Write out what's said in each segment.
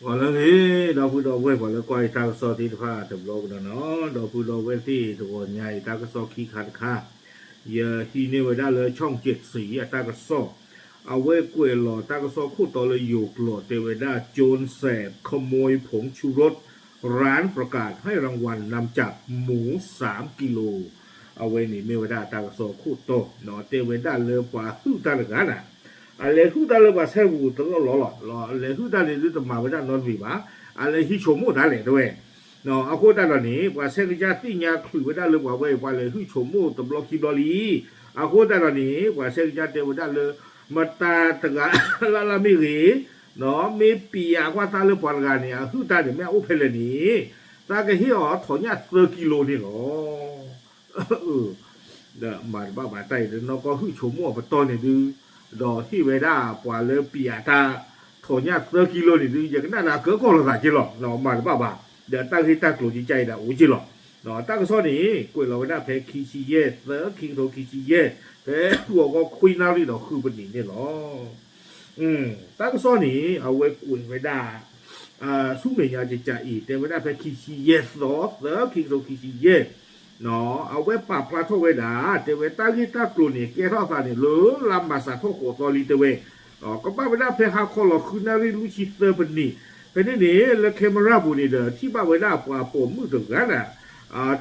ပှၤလၢအဂ့ၤ ဒီပုၢ်ဒီဝဲၢ် ပှၤလၢကွၢ်ယတၢ်ကစီၣ်သ့ၣ်တဖၣ်တဘျီကဒီးနီၤ, ဒီပုၢ်ဒီဝဲၢ်သ့ၣ် တဂီၤညါအံၤတၢ်ကစီၣ်ခံခါတခါ, ယဟံးန့ၢ်ဝဲဒၣ်လၢ ช่องเจ็ดสี အတၢ်ကစီၣ်, အဝဲကွဲးလီၤတၢ်ကစီၣ်ခိၣ်တီလၢယိၤကျိာ် တဲဝဲဒၣ် โจรแสบขโมยผงชูรส ร้านประกาศให้รางวัลนำจับหมูสามกิโล အဝဲန့ၣ်မ့ၢ်ဝဲဒၣ်တၢ်ကစီၣ်ခိၣ်တီ, တဲဝဲဒၣ်လၢပှၤဟုၣ်တၢ်တဂၤန့ၣ် အလဲၤဟုၣ်တၢ်လၢပှၤဆဲပူၤတလီၢ်လီၢ်လီၤ, အလဲၤဟုၣ်တၢ်န့ၣ်ဒုတမၤဝဲဒၣ်နီတမံၤဘၣ်, အလဲၤဟံးဆိကမိၣ်တၢ်လဲၣ်တဲဝဲ. အဃိသတးဒီးန့ၣ် ပှၤဆဲကစၢ်သ့ၣ်ညါချုးဝဲဒၣ်လၢပှၤဝဲအံၤ ပှၤလဲၤဟုၣ်ဆိကမိၣ်တဘျီခံဘျီလံ. အဃိသတးဒီးန့ၣ် ပှၤဆဲကစၢ်တဲဝဲဒၣ်လၢ မတၤတဂၤလၢ်လၢ်မ့ၢ်ဂ့ၤ, မ့ၢ်ပံၤယၤကွၢ်သးလၢပှၤတဂၤန့ၣ် အဟုၣ်တၢ်န့ၣ် မ့ၢ်အအိၣ်ဖဲလဲၣ်န့ၣ် သးကဟ့ၣ်အီၤထီၣ်ညၣ်သၢကံလိန့ၣ်လီၤ. ဒီးမၤတဘၣ်ဘၣ်တၢ်အံၤ ဒီးနီၢ်ကီၢ်ဟုၣ်ဆိကမိၣ်အပတီၢ်န့ၣ်ဒု, ဒီးဟ့ၣ်ဝဲဒၣ်ပှၤလၢပံၤယၤတၢ် ထီၣ်ညၣ်သၢကံလိန့ၣ်ဒု ယကနၣ်ဒီးအကၢကီၢ်လိာ်သးက့လီၤ, မၤတဘၣ်ဘၣ်, ဒီးတၢ်ဂ့ၢ်တၢ်ကျိၤကကါအံၤဒီးအိၣ်က့လီၤ. တၢ်ကစီၣ်န့ၣ် ကွဲးလီၤဝဲဒၣ်ဖဲခံဆံယဲၢ်သၢ ခံကထိခံဆံယဲၢ် ဖဲဂီၤခီခွံနၣ်ရံၣ်ဒီးဃုပနံးန့ၣ်လီၤ. တၢ်ကစီၣ်န့ၣ် အဝဲကွဲးဝဲဒၣ် ဆူမဲာ်ညါကကါအံၤ တဲဝဲဒၣ်ဖဲခံဆံယဲၢ်သီ သၢ ခံကထိခံဆံယဲၢ် အဝဲပာ်ဖျါထီၣ်ဝဲဒၣ် တဲဝဲတၢ်ဂ့ၢ်တၢ်ကျိၤန့ၣ် ကဲထီၣ်သးန့ၣ် လၢလါမၢ်ၡးထီၣ်ဃိးသီလံတဲဝဲ, ကဘၣ်ဝဲဒၣ်ဖဲဟါခီလီၤဃုနၣ်ရံၣ်လွံၢ်ဆံသၢပနံး, ဖဲန့ၣ်န့ၣ် လၢ camera ပူၤန့ၣ်ဒီး ထံၣ်ဘၣ်ဝဲဒၣ်ပှၤပိာ်မုၣ်တဂၤန့ၣ်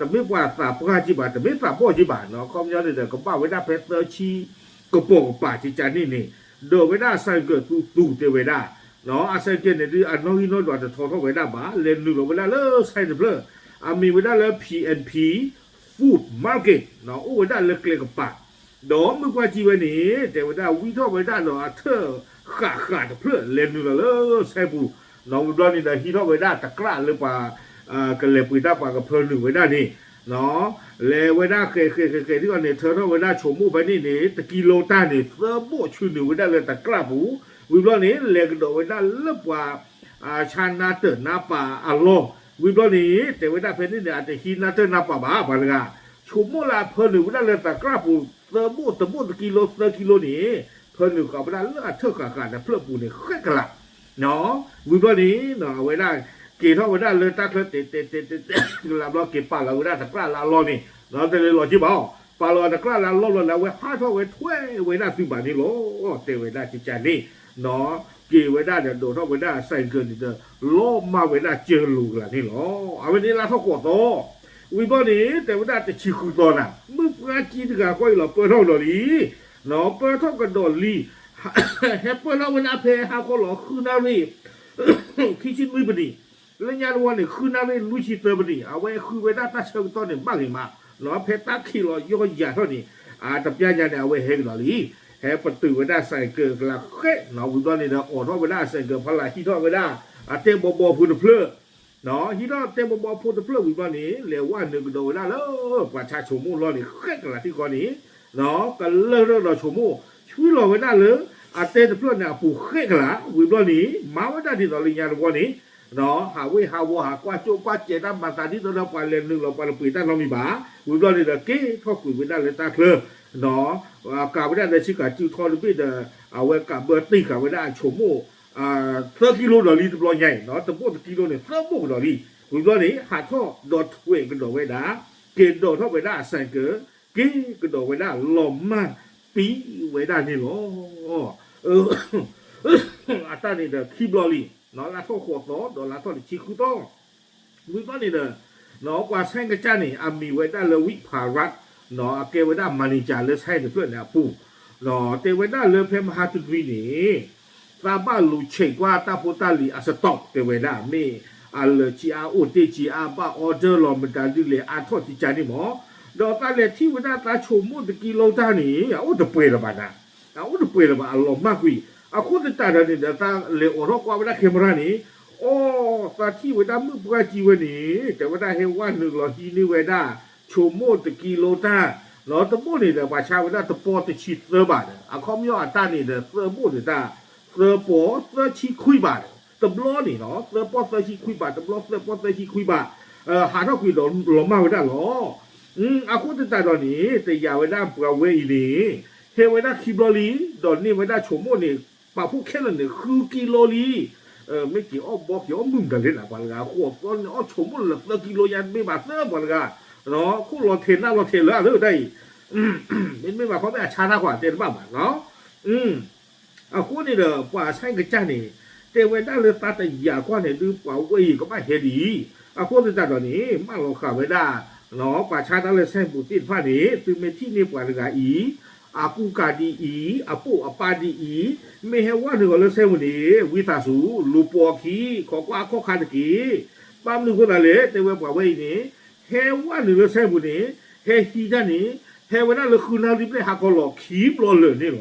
တမ့ၢ်ပှၤသးပှၢ်က့ဘၣ် တမ့ၢ်သးဘီၣ်က့ဘၣ်, ခီပညီန့ၣ်ဒီး ကဘၣ်ဝဲဒၣ်ဖဲသၢဆံကပိာ်ကပၤကကါန့ၣ်န့ၣ်, ဒီးဝဲဒၣ်အ ဆိုင်ကယ် သူသူတဲဝဲဒၣ် အ ဆိုင်ကယ် န့ၣ်ဒုး အနီၣ်ဂံၢ်နီၣ်ဒွးတထီထီၣ်ဝဲဒၣ်ဘၣ်, လဲၤနုာ်လီၤဝဲဒၣ်လၢ ဆိုင် တဖျၢၣ် အမံၤဝဲဒၣ်လၢ พีเอ็นพี Food Market အိၣ်ဝဲဒၣ်လၢကျဲကပၤ, ဒီးမုၢ်ပှၢ်ကံဝဲန့ၣ် တဲဝဲဒၣ်ဝံထီၣ်ဝဲဒၣ်ဒီးအထၢၣ်ဃာ်ဃာ်တဖျၢၣ် လဲၤနုာ်လီၤလၢ ဆိုင် ပူၤ, ဝံၤဘျီန့ၣ်ဒီးဟံးထီၣ်ဝဲဒၣ်တကြၢ်လၢပှၤ ကလဲၤပှ့ၤတၢ်ပှၤကဖၢနုာ်ဝဲဒၣ်န့ၣ် လဲၤဝဲဒၣ်ဃဲးဃဲးဃဲးဃဲးဒ်အံၤန့ၣ် ထၢထီၣ်ဝဲဒၣ်ဆိကမိၣ်ဖဲန့ၣ်န့ၣ် တကံလိတၢ်န့ၣ် သၢဘိၣ်ဆူနုာ်ဝဲဒၣ်လၢတကြၢ်ပူၤ, ဝံၤဘျီန့ၣ် လဲၤကဒီးဝဲဒၣ်လၢပှၤ ဆါနါတၢၢ်နါပာ်အလီၢ်, ဝံၤဘျီန့ၣ် တဲဝဲဒၣ်ဖဲန့ၣ်န့ၣ် အတဟံးနါတၢၢ်နါပာ်ဘၣ် ပှၤတဂၤ, ဆိကမိၣ်လၢအဖၢနုာ်ဝဲဒၣ်လၢတကြၢ်ပူၤ သၢဘိၣ်တဘိၣ်တကံလိသၢကံလိန့ၣ် ဖၢနုာ်ဃာ်ဝဲဒၣ်လၢအထၢၣ်ဃာ်ဃာ်တဖျၢၣ်ပူၤန့ၣ် ဃဲးကလး ဝံၤဘျီန့ၣ် အဝဲဒၣ်က့ၤထီၣ်ဝဲဒၣ်လၢတၢ်ချၢတဲာ်တဲာ်တဲာ်တဲာ်တဲာ်ကလးဘျီ က့ၤပာ်လီၤဝဲဒၣ်တကြၢ်လၢအလီၢ်န့ၣ် တလဲၤလီၤက့ဘၣ်အီၤ, ပာ်လီၤတကြၢ်လၢအလီၢ်ဘျီန့ၣ် အဝဲဟးထီၣ်ဝဲထွဲဝဲဒၣ်သုးဘၣ်န့ၣ်လီၤ. တဲဝဲဒၣ်ကကါန့ၣ် က့ၤဝဲဒၣ်ဒီးဒိးထီၣ်ဝဲဒၣ် ဆိုင်ကယ် န့ၣ်ဒီး လီၤမၢ်ဝဲဒၣ်ကၢလိၤကလးန့ၣ်လီၤ. အဝဲန့ၣ်လါထီၣ်ဃိးသီ, ဝံၤဘျီန့ၣ် တဲဝဲဒၣ်တဆံဃုသီနၤ မုၢ်ပှၢ်ကံတဂၤဃီအံၤလီၤ ပၢထီၣ်ကဒီးလံ ပၢထီၣ်ကဒီးလံ ဟဲပၢထီၣ်ဝဲဒၣ်ဖဲဟါခီလီၤဃုနၣ်ရံၣ် ခံဆံနွံပနံး, လၢညါတဝီန့ၣ် ဃုနၣ်ရံၣ်လွံၢ်ဆံသၢပနံး အဝဲဃုဝဲဒၣ်တၢ်ဆၢကတီၢ်န့ၣ် ဘၣ်ဂ့ၤမး, ဖဲတၢ်ခံးလီၤယီၢ်ယၤထီၣ်န့ၣ် တပျၢ်ညါန့ၣ် အဝဲဟဲကဒီးလံ, ဟဲပတုာ်ဝဲဒၣ် ဆိုင်ကယ် ကလးဃဲးနီၤ ဝံၤဘျီန့ၣ်ဒီး အိးထီၣ်ဝဲဒၣ် ဆိုင်ကယ် ဖီလာ် ဟံးထီၣ်ဝဲဒၣ် အတဲဘီဘီဖိတဖျၢၣ် ဟံးထီၣ်တဲဘီဘီဖိတဖျၢၣ်ဝံၤဘျီန့ၣ် လဲၤဝဲနုာ်ကဒီးဝဲဒၣ်လၢ ပှၤဆါဆိကမိၣ်လီၢ်န့ၣ် ဃဲးကလးထံဃီန့ၣ် ကလၢၢ်ထီၣ်ဒီးဆိကမိၣ် ဆွံလီၤဝဲဒၣ်လၢ အတဲတဖျၢၣ်န့ၣ်အပူၤဃဲးကလး ဝံၤဘျီန့ၣ် မၤဝဲဒၣ်ဒ်သိးလၢညါတဝီန့ၣ် ဟးဝ့ၢ်ဟးဝီၤဟးကွၢ်ကၠိကွၢ်ကဲးတၢ်မၤသးဒ်သိးဒီးပှၤလဲၤနုာ်လီၤပှၤတပှ့ၤတၢ်နီတမံၤဘၣ် ဝံၤဘျီန့ၣ်ဒီးက့ၤထီၣ်ကွံာ်ဝဲဒၣ်လၢတၢ်ချၢ ကးဝဲဒၣ်လၢဆ့ကၤစုထီတဘ့ၣ်ဒီး အဝဲကးဘၢတ့ၢ်ဃာ်ဝဲဒၣ်အဆိကမိၣ် သၢကံလိဒီးလံတဘျီညါအံၤ တဘိၣ်တကံလိန့ၣ် သၢဘိၣ်ကဒီးလံ ဝံၤဘျီန့ၣ် ဟးထီၣ်ဒီးထွဲကဒီးဝဲဒၣ် က့ၤဒိးထီၣ်ဝဲဒၣ်အ ဆိုင်ကယ် က့ၤကဒီးဝဲဒၣ်လီၤမၢ်ပံၤဝဲဒၣ်န့ၣ်လီၤ. အတၢ်န့ၣ်ဒီးခံဘျီလံ လါထီၣ်ဃိးသီ ဒီးလါထီၣ်တဆံဃုသီ ဝံၤဘျီန့ၣ်ဒီး ပှၤဆဲကစၢ်န့ၣ် အမံၤဝဲဒၣ်လၢ ဝံၣ်ဖၤရၣ် အကဲဝဲဒၣ် manager လၢဆဲတဖျၢၣ်န့ၣ်အပူၤ တဲဝဲဒၣ်လၢဖဲမဟါတနွံန့ၣ် သးဘၣ်လူၤဆဲးကွၢ်တၢ်ဖိတၢ်လံၤအ stock တဲဝဲဒၣ် မ့ၢ်အလၢာ်ဆံးအါအိၣ်တ့ၢ်ဆံးအါဘၣ် order လီၤမတၤဒ်လဲၣ်အါထီၣ်ကကါန့ၣ်မး ဒီးသးလဲၤထံၣ်ဝဲဒၣ်သးဆိကမိၣ်တကံလိတၢ်န့ၣ် အအိၣ်တပှဲၤလၢၤဘၣ်နၤ အအိၣ်တပှဲၤလၢၤဘၣ် အလီၤမၢ်ကွံာ် အဃိသတးဒီးန့ၣ်ဒီး သးလဲၤအိးထီၣ်ကွၢ်ဝဲဒၣ် camera န့ၣ် အိ သးထံၣ်ဝဲဒၣ်မုၢ်ပှၢ်ကံဝဲန့ၣ် တဲဝဲဒၣ်ဟဲဝဲနုာ်လီၤဟံးန့ၢ်ဝဲဒၣ် ဆိကမိၣ်တကံလိတၢ် လီၤတဘိၣ်န့ၣ်ဒီး ပှၤဆါဝဲဒၣ်တပီတဆံသၢဘးဒီး အခီပညီအတၢ်န့ၣ်ဒီး သၢဘိၣ်န့ၣ်တၢ် သၢပီသၢဆံခွံဘးဒီး တဘျီန့ၣ်လီၤ သၢပီသၢဆံခွံဘး တဘျီသၢပီသၢဆံခွံဘး ဟးထီၣ်ကွံာ်ဒီးလီၤမၢ်ဝဲဒၣ်လီၤ အဃိသတးဒီးန့ၣ် တယာ်ဝဲဒၣ်ပှၤဝဲအံၤန့ၣ် ဟဲဝဲဒၣ်ခံဘျီလံ ဒီးန့ၢ်ဝဲဒၣ်ဆိကမိၣ်န့ၣ် ပာ်ဖှိၣ်ခဲလၢာ်န့ၣ် ဃုကံလိလံ မ့ၢ်က့ၤအီၣ်ဘီက့ၤအီၣ်မုၢ်မတၤလဲၣ်နၤ ပှၤတဂၤ ဃိးသီန့ၣ် အီၣ်ဆိကမိၣ်လၢသၢကံလိယါ တမ့ၢ်ဘၣ်သၢပှၤတဂၤ, ခိၣ်လီၤထဲးနၢ်လီၤထဲးလၢအလၢတၢ်အံၤ, မ့တမ့ၢ်ဘၣ်ခီမ့ၢ်အဆါတၢ်ကွၢ်တဲတဘၣ်ဘၣ်နီၤ. အဃိန့ၣ်ဒီး ပှၤဆဲးကစၢ်န့ၣ် တဲဝဲဒၣ်လၢသးတယာ်ကွၢ်န့ၣ် ဒုးပှၤဝဲအံၤကဘၣ်ဟဲဒ်အံၤ, အဃိသတးဒီးန့ၣ် မၢလီၤဃာ်ဝဲဒၣ် ပှၤဆါတၢ်လၢဆဲးပူၤသ့ၣ်တဖၣ်န့ၣ် သုမ့ၢ်ထံၣ်န့ၢ်ပှၤတဂၤအံၤ အကူကၤဒ်အံၤ, အပိာ်အပၢ်ဒ်အံၤ, မ့ၢ်ဟဲဝဲနုာ်ဂီၤလၢဆဲးပူၤန့ၣ် ဝံသးစူၤ လူၤပိာ်အခံ ခိးကွၢ်အခီၣ်ခါတက့ၢ်. ဘၣ်မနုၤအဃိသတးလဲၣ် တဲဝဲပှၤဝဲအံၤန့ၣ် ဟဲဝဲနုာ်လၢဆဲးပူၤန့ၣ် ဟဲဟံးတၢ်န့ၣ် ဟဲဝဲဒၣ်လၢဃုနၣ်ရံၣ်ဘျဲၣ်ဟးခီလီၤခံဘျီလၢာ်န့ၣ်လီၤ.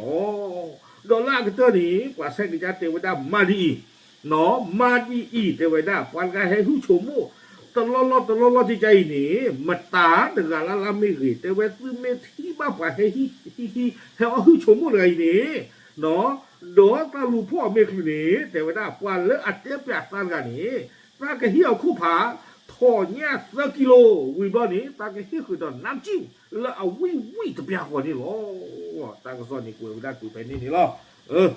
ဒီးလၢအကတၢၢ်န့ၣ် ပှၤဆဲးကစၢ်တဲဝဲဒၣ်မၤဒ်အံၤ နီၤ မၤဒ်အံၤ တဲဝဲဒၣ် ပှၤတဂၤဟဲဟုၣ်ဆိကမိၣ် တလီၢ်လီၢ်တလီၢ်လီၢ်ကကါအံၤန့ၣ် မတၤတဂၤလၢ်လၢ်မ့ၢ်ဂ့ၤ တဲဝဲသုမ့ၢ်ထံၣ်ဘၣ်ပှၤဟဲဟံး ဟံး ဟံး ဟဲအီၣ်ဟုၣ်ဆိကမိၣ်တဂၤအံၤန့ၣ် နီၤ ဒီးတၢ်လူၤဖီၣ်အီၤမ့ၢ်ချုးန့ၣ် တဲဝဲဒၣ် ပှၤလၢအတဲပၠးသးတဂၤန့ၣ် သးကဟ့ၣ်အီၤခိၣ်ဖး ထီၣ်ညၣ်သၢကံလိ ဝံၤဘျီန့ၣ် သးကဟ့ၣ်ဃုာ်ဒီးနါကၠံၣ် လၢအဝံၣ်ဝံၣ်တပျၢ်ဃီန့ၣ်လီၤ. တၢ်ကစီၣ်န့ၣ်ကွဲးဝဲဒၣ်တုၤဖဲန့ၣ်န့ၣ်လီၤ.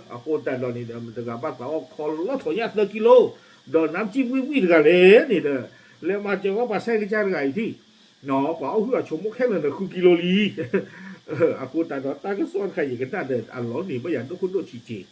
အဃိသတးဒီးန့ၣ်ဒီး မတၤတဂၤဘၣ်သးအီၣ်ခီလီထီၣ်ညၣ်သၢကံလိ ဒီးနါကၠံၣ်ဝံၣ်ဝံၣ်တဂၤလဲၣ်န့ၣ်ဒီး လဲၤမၤစၢၤဝဲပှၤဆဲးကစၢ်တဂၤအံၤထံၣ် ပှၤအီၣ်ဟုၣ်အီၤဆိကမိၣ်ခဲလၢာ်န့ၣ် ဃုကံလိလံ. အဃိသတးဒီးတၢ်ကစီၣ်တခါယကနၣ်ဒီး အလီၤန့ၢ်ဘၣ်ယၤဒိၣ်ခိၣ်ဒိၣ်ဆံးဆံး ဒီး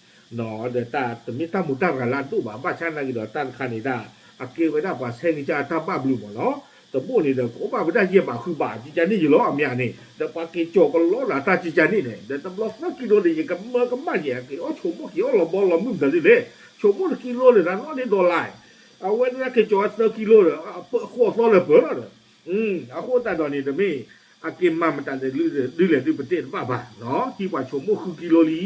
တၢ်တမ့ၢ်တၢ်မူတၢ်တဂၤလၢအဒိၣ်ဘၣ် ဘၣ်ဆၣ်သနာ်က့ဒီးတၢ်တခါန့ၣ်ဒၣ် အကဲဝဲဒၣ်ပှၤဆဲးကစၢ်တၢ်ဘၣ်ဘျုးမ့ၢ်နီၤ. တဘိန့ၣ်ဒီး ကအိၣ်ဘၣ်ဝဲဒၣ်ယဲၢ်ဘးဃုဘး ကကါန့ၣ်ယလီၤအမ့ၢ်န့ၣ် ဒီးပှၤက့ၤကၠီၤကလီလၢတၢ်ကကါန့ၣ်န့ၣ် ဒီးတဘျီသၢကံလိန့ၣ် ယကမၢကမၣ်ယဲၢ် က့ၤအီၣ်ဆိကမိၣ်က့ၤအီၣ်လီၤဘီလီၤမုၢ်မတၤဒ်လဲၣ် ဆိကမိၣ်တကံလိန့ၣ် တၢ်နီၣ်န့ၢ်ဒီလါ အဝဲဒၣ်က့ၤကၠီၤဝဲသၢကံလိဒီး ပၢဃိးသီလၢပၢလီၤဒီး အဃိသတးဒီးန့ၣ် တမ့ၢ်အက့ၤမၤမတၤလဲၣ်ဒ်လဲၣ်ဒ်ပတဲတဘၣ်ဘၣ်နီၤ ဟံးပှၤဆိကမိၣ်ဃုကံလိလံ.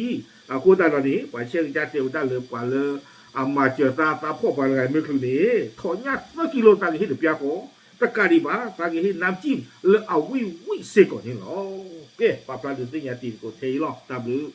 အဃိသတးဒီးန့ၣ် ပှၤဆဲးကစၢ်တဲဝဲဒၣ်လၢပှၤလၢ အမၤစၢၤသးသးဖှီၣ်ပှၤတဂၤမ့ၢ်ချုးန့ၣ် ထီၣ်ညၣ်သၢကံလိသးကဟ့ၣ်တပျၢ်ဃီ တကးဒံးဘၣ် သးကဟ့ၣ်နါကၠံၣ်လၢအဝံၣ်ဝံၣ်စ့ၢ်ကီးန့ၣ်လီၤ. ကဲ ပာ်ဖျါဒုးသ့ၣ်ညါတံၤသကိးထဲအံၤလီၤ. တၢ်ဘျုး